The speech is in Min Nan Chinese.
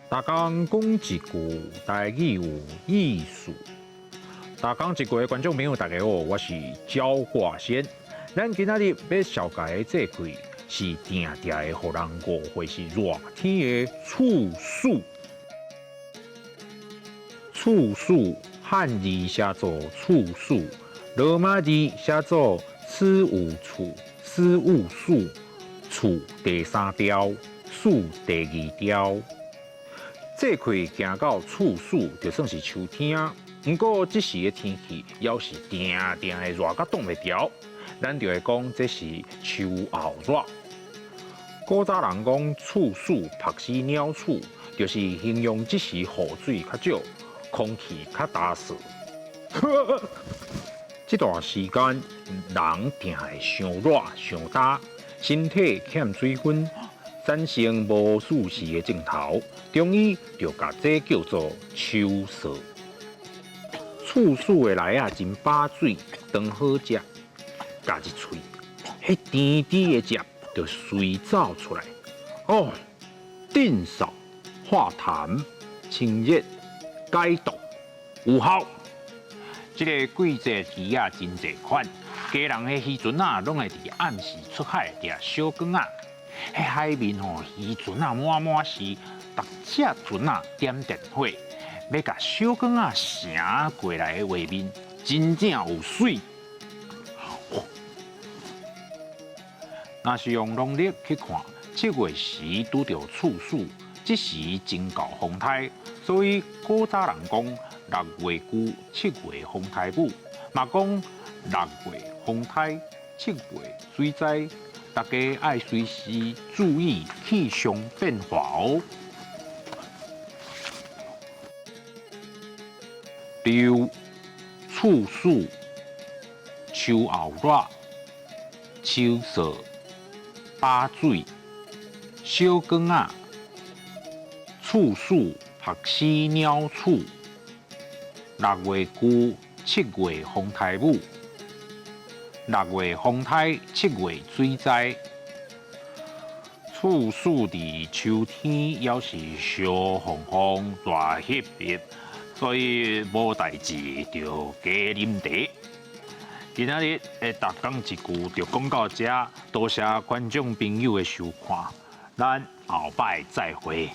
逐工講一句台語有意思。逐工一句的觀眾朋友，大家好，我是焦華仙。咱今仔日欲紹介的這氣是定定會予人誤會是熱天的處暑。處暑漢字寫做處暑，羅馬字寫做此有處，此有暑，處第三調，暑第二調。這氣行到處暑就算是秋天啊。毋過這時的天氣猶是定定會熱甲擋袂牢，咱就會講這是秋後熱。古早人講處暑曝死鳥鼠，就是形容這時雨水較少，空氣較焦燥。這段時間人定會傷熱、傷焦，身體欠水分，產生無舒適的症頭，中醫就共這叫做秋燥。處暑的梨仔真飽水，當好食，咬一喙，彼甜甜的汁就隨走出來。哦，鎮嗽、化痰、清熱、解毒，有效。這个季節魚仔真濟款，家人的漁船仔攏會佇暗時出海掠小卷仔。彼海面吼漁船仔滿滿是，逐隻船仔點電火，欲共小卷仔捙過來的畫面，真正有媠。若是用農曆去看，7月時拄著處暑，這時真夠風颱，所以古早人講六月龜，七月風颱母，嘛講六月風颱，七月水災，大家愛隨時注意氣象變化哦。六處暑、秋後熱、秋燥、飽水、小卷仔、處暑曝死鳥鼠、六月龜，七月風颱母、六月風颱，七月水災。處暑佇秋天猶是燒烘烘、熱翕翕，所以無代誌就加啉茶。今仔日的逐工一句就講到遮，多謝觀眾朋友的收看，咱後擺再會。